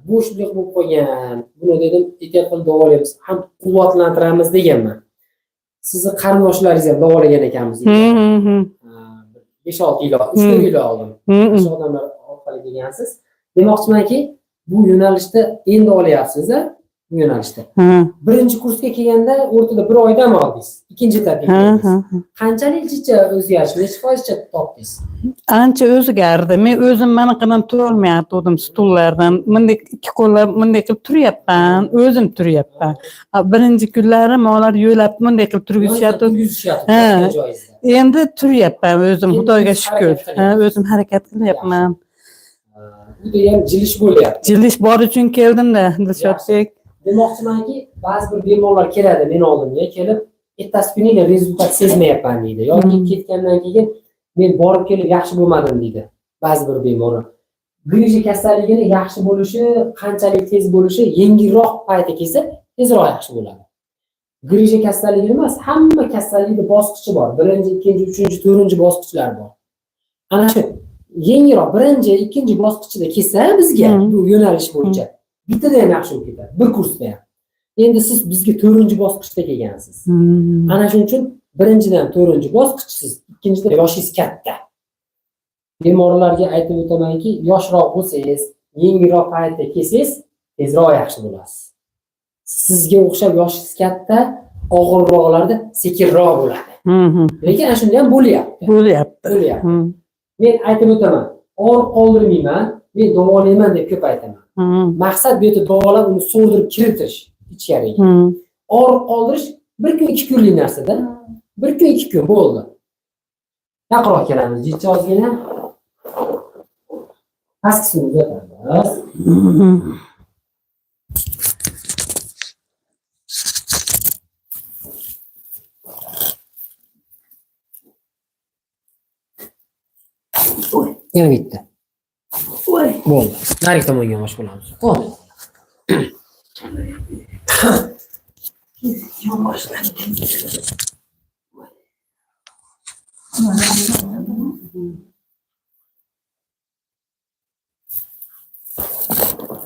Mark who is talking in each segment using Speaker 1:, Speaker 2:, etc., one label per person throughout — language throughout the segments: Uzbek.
Speaker 1: Bo'shliq bo'lib qolgan. Buni dedim, ehtiyot qilib davolaymiz, ham quvvatlantiramiz deganman. Sizni qarindoshlaringiz ham davolagan ekanmiz. 5-6 yil, 3-4 yil oldin. Shu odamlar orqali kelgansiz. Demoqchimanki, bu yo'nalishda endi olyapsiz-a? Bu yo'nalishda. Birinchi kursga kelganda o'rtada bir oydan oldingiz. Ikkinchi etapga keldingiz. Qanchalikcha o'zgarish, necha foizcha topdingiz?
Speaker 2: Ancha o'zgardi. Men o'zim manaqadan turolmayotgandim stullardan. Bunday ikki qo'llab bunday qilib turyapman, o'zim turyapman. Birinchi kunlari molar yo'lab bunday qilib turgizishyapti.
Speaker 1: Turgizishyapti.
Speaker 2: Ha.
Speaker 1: Joyizda.
Speaker 2: Endi turyapman o'zim,
Speaker 1: Endi
Speaker 2: Xudoga
Speaker 1: o'zingiz
Speaker 2: shukur.
Speaker 1: harakat
Speaker 2: Ha,
Speaker 1: qilyapsiz.
Speaker 2: o'zim harakat qilyapman.
Speaker 1: Uyda ham jilish bo'lyapti.
Speaker 2: Jilish bor uchun keldim-da, Dilshodbek.
Speaker 1: Demoqchimanki, ba'zi bir bemorlar keladi meni oldimga, kelib ertasi kuni rezultat sezmayapman deydi yoki ketgandan keyin men borib kelib yaxshi bo'lmadim deydi ba'zi bir bemorlar. Grija kasalligini yaxshi bo'lishi, qanchalik tez bo'lishi, yengilroq payti kelsa tezroq yaxshi bo'ladi. Grija kasalligi emas, hamma kasallikni bosqichi bor. Birinchi, ikkinchi, uchinchi, to'rtinchi bosqichlar bor. Ana shu yengilroq birinchi, ikkinchi bosqichida kelsa bizga bu yo'nalish bo'yicha bittada ham yaxshi bo'lib ketadi, bir kursda ham. Endi siz bizga to'rtinchi bosqichda kelgansiz. Ana shuning uchun birinchidan to'rtinchi bosqichsiz, ikkinchidan yoshingiz katta. Bemorlarga aytib o'tamanki, yoshroq bo'lsangiz, yengilroq paytda kelsangiz, tezroq yaxshi bo'lasiz. Sizga o'xshab yoshingiz katta, og'irroqlarda sekinroq bo'ladi. Lekin ana shunda ham bo'lyapti.
Speaker 2: Bo'lyapti.
Speaker 1: Bo'lyapti. Men aytib o'taman, og'ir qoldirmayman, men davolayman deb ko'p aytaman. Maqsad bu yerda davolab uni so'rdirib kiritish ichkariga. Og'riq qoldirish bir kun ikki kunlik narsada. Bir kun ikki kun bo'ldi. Yaqinroq kelamiz, jicha ozgina. Pastki uzatamiz. Yana bitta. Bo'ldi. Narigi tomonga yonbosh bo'lamiz. Xo'p.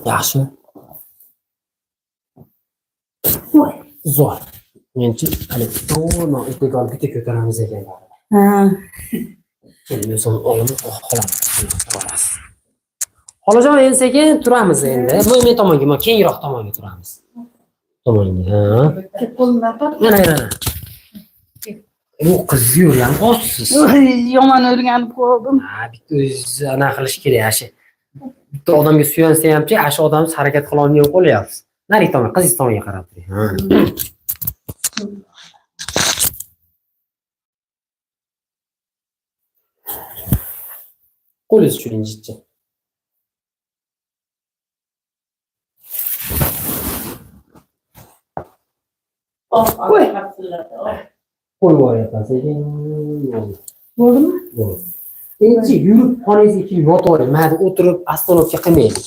Speaker 1: Yaxshi. Zo'r. Menchi hali to'g'ri etak olib bitta ko'taramiz ekan.
Speaker 2: Ha.
Speaker 1: Keling, o'zim olaman, xolam. Xolajon, endi sekin turamiz endi. Bu men tomonga, men kengroq tomonga turamiz. Tomonga, ha. Mana, mana. Bu qiz yo'llanib qolsiz.
Speaker 2: Yomon o'rganib qoldim.
Speaker 1: Ha, bitta o'zingiz ana qilish kerak, shu. Bitta odamga suyansa hamchi, shu odamsiz harakat qila olmay qolyapsiz. Narigi tomon, qizingiz tomonga qarab turing. Ha. Qo'lingizni tushiring jiddiy.
Speaker 2: Qo'y.
Speaker 1: Qo'yib yuboryapman sekin.
Speaker 2: Bo'ldimi?
Speaker 1: Bo'ldi. Endi yurib xonangizga kirib yotavering. Mayli, o'tirib остановка qilmaylik.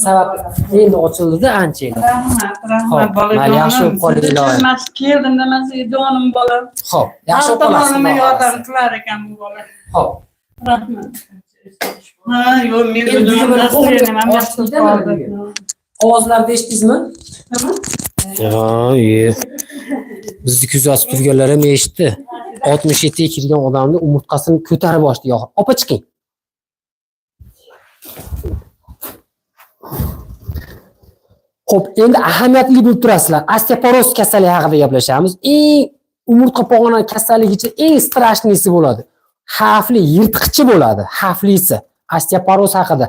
Speaker 1: Sabab endi ochildida ancha endi.
Speaker 2: Rahmat, rahmat
Speaker 1: Xo'p, mayli, yaxshi bo'lib qoling, iloyim.
Speaker 2: Mas keldim man sizga jonim bolam.
Speaker 1: Xo'p, yaxshi bo'lib
Speaker 2: Har
Speaker 1: qolasiz.
Speaker 2: tomonlama
Speaker 1: Xudo
Speaker 2: yordam
Speaker 1: xohlasa.
Speaker 2: qilar ekan bu bola.
Speaker 1: Xo'p.
Speaker 2: Rahmat. Ha, yo'q, men
Speaker 1: Endi
Speaker 2: o'zim
Speaker 1: bugun
Speaker 2: настроением ham yaxshi
Speaker 1: ochdi-da
Speaker 2: qoldi.
Speaker 1: bugun. Ovozlarni eshitdingizmi?
Speaker 2: Nima?
Speaker 1: Ha, ye. Bizni kuzatib turganlar ham eshitdi. 67 ga kirgan odamni umurtqasini ko'tarib ochdi. Yo'q, opa chiqing. Xo'p, endi ahamiyatli bo'lib turasizlar. Osteoporoz kasalligi haqida gaplashamiz. Eng umurtqa pog'ona kasalligi ichida eng strashniysi bo'ladi. Xavfli, yirtqichi bo'ladi, xavflisi. Osteoporoz haqida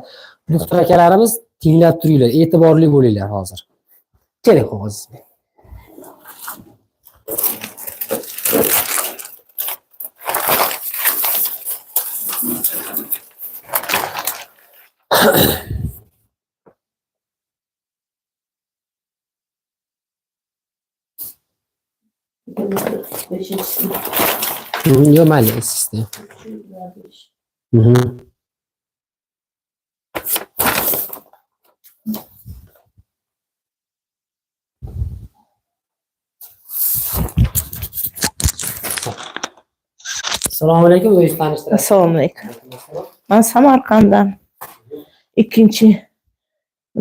Speaker 1: doktor akalarimiz tinglab turinglar, e'tiborli bo'linglar hozir. Keling hozir. Yo'q, mayli, eskisi. Assalomu alaykum, o'zingizni tanishtirasiz.
Speaker 3: Assalomu alaykum. Man Samarqanddan. Ikkinchi